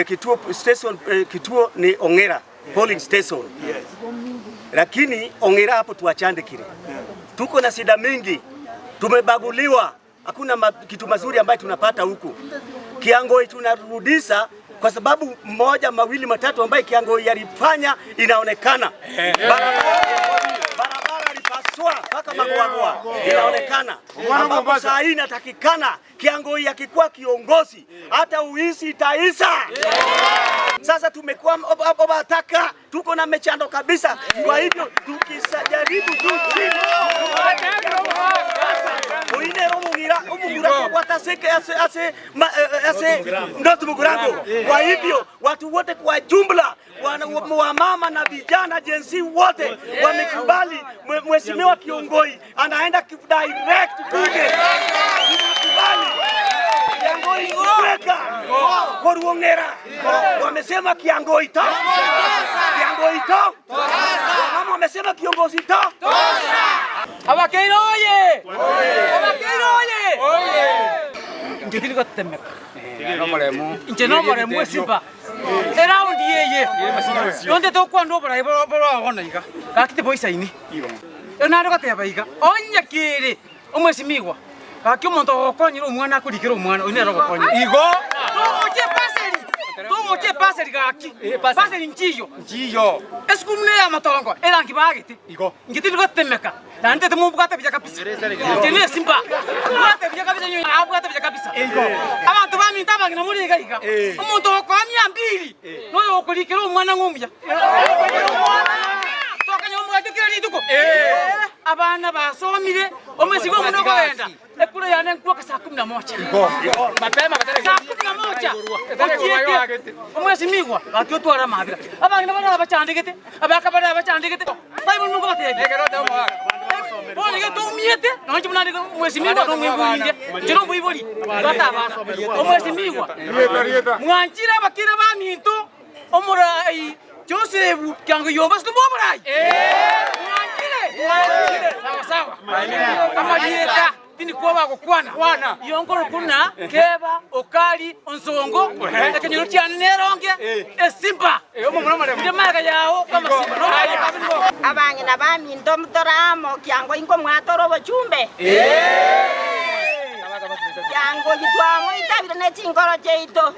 Kituo station, kituo ni Ong'era polling station. Lakini Ong'era hapo tuachandikire. Tuko na shida mingi, tumebaguliwa, hakuna ma, kitu mazuri ambayo tunapata huku. Kiangoi tunarudisha kwa sababu mmoja mawili matatu ambaye Kiangoi yalifanya inaonekana. Barabara barabara alipasua mpaka Magwagwa inaonekana, ambapo saa hii inatakikana Kiangoi akikuwa kiongozi hata uisi itaisha. Sasa tumekuwa obataka, tuko na mechando kabisa. Kwa hivyo tukisajaribu juu chini oinero omugira omomura kobwata ase ase ase ma- eh, ase North Mugirango. Kwa hivyo watu wote kwa jumla wana- wamama na vijana Gen Z wote wamekubali mwe- mheshimiwa Kiongoi anaenda ki- direct bunge. Tunakubali Kiangoi kuweka Koruong'era wamesema Kiangoi to Kiangoi to wamama wamesema kiongozi to Abakeire oye! Abakeire oye! Inche tindi gotetemeka. Inche nomoremu esimba. Eraundi eye nonde tokwana oborai boro bono iga, gaki tiboisaini. Ero nare goteba iga, onye kere omwesimigwa, gaki omonto ogokonyera omwana akorikera omwana, oyio nere ogokonyera. Igo. Togochia ebaseri, togochia ebaseri gaki, baseri nchiyo. Nchiyo. Esukuru buna ey'amatongo erangi baagete. Igo. Inche tindi gotemeka, naende timobwate buya kabisa. Inche nesimba, bwate buya kabisa inwe abwate buya kabisa. Abanto baminto abang'ina more iga iga, omonto ogokoa mia mbili, noyo ogokorikera omwana ng'a omuya. Tokanya omogati kera rituko. Abana basomire, omosike omone okogenda. Ekura yane nkwoka saa kumi na moja. Saa kumi na moja ochiete omwesimigwa gaki otware amabera. Abang'ina bare abachandegete, abaka bare abachandegete, Bible nigo egobatebia. Bono iga toumiete, nonya inche buna nde omwesimigwa na omoibori inde, inche na omoibori mbwate abana. Omwesimigwa, mwanchire abakire baminto omorai Joseph kiango yomba ase oborai. Mwanchire? Sawa sawa. Amarieta tindi kwoba gokwana. Iyo nkorokwa buna Keba, Okari, Onsongo, ekenyoro kiane neronge, Esimba. Inde magega yao kw'amasimba. Abang'ina baminto tore amo, kiango inkomwatore obochumbe. Kiango twamoitabire ne chinkoro chiaito.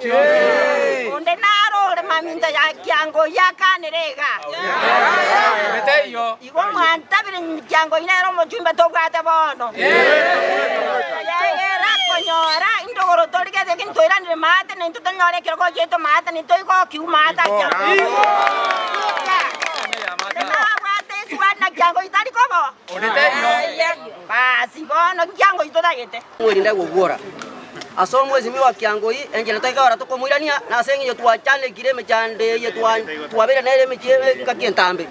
Onde naro ore mamincha ya kiango oyio akanire iga. Igo mwantabire kiango oyio nere omochumbe tobwate bono. Yegera konyora indogoro torigete lakini toiranire maate naintwe tonyore ekerogo giaito maate nitoigokigwe maate akia. Onde nabwate eswali na kiango oyio tari kobo? Basi bono kiango oyio totagete. Mwerinde gogwora ase omwesimi wa kiangoi, enchera toikagora tokomoirania, na ase engencho twachandekire emechando eye twabeire nere emechie engaki entambe.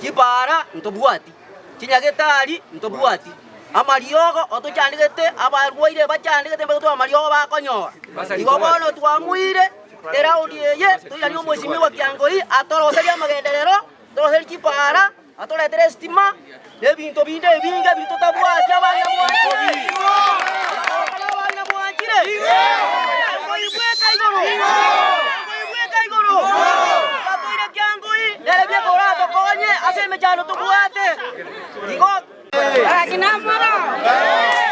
Chipaara ntobwati, chinyagetari ntobwati, amariogo otochandegete, abarwaire bachandegete mbaka twa amariogo bakonyora. Igo bono twamoire eraundi eye toiranie omwesimi wa kiangoi atoroserie amagenderero, atoroserie chipaara. Atoretere esitima, na ebinto binde ebinge ebi totabwati abana mwanchire. Abana mwanchire. Ngoibweka igoro. Ngoibweka igoro. Gatoire kiangoi, nere bieka oratokonye ase emechando tobwate. Igo Abakina moro,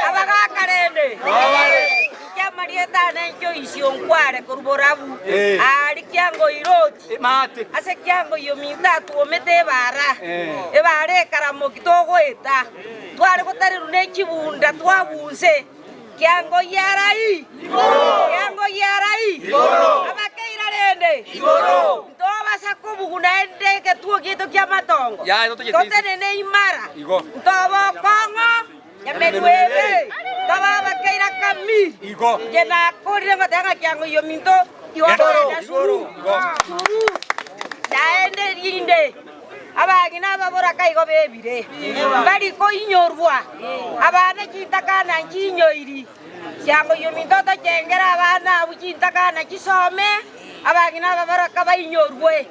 abagaaka rende, inche amarieta ane inche oisio nkware korwa borabu, aria kiangoiroti. Ase ekiango iominto atwomete ebaara, ebaara ekaramoki togoeta, tware gotarerwa ne chibunda twabunse, Kiango yarai! Kiango yarai! Abakeira rende, ntobasa kobugwa naende egetuo giaito ki'amatongo, totenene imara, ntobe okong'o nyemenwa ebe, tobe abakeira kamiri. Inche nakorire ngoteba ng'a kiango iominto igo okogenda suru, suru, naende rinde abang'ina ababoraka igo bebire, mbari koinyorwa, abana chintakana nchinyoiri. Kiango iominto otochengere abana abwo chintakana chisome, Abang'ina ababaraka bainyorwe,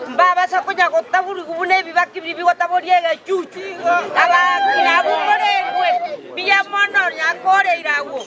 mbabasa konya gotaborigwa buna ebibaki biria bigotaboria egechuchu. Abang'ina abwo morendwe buya mono, nyakoreire agwo.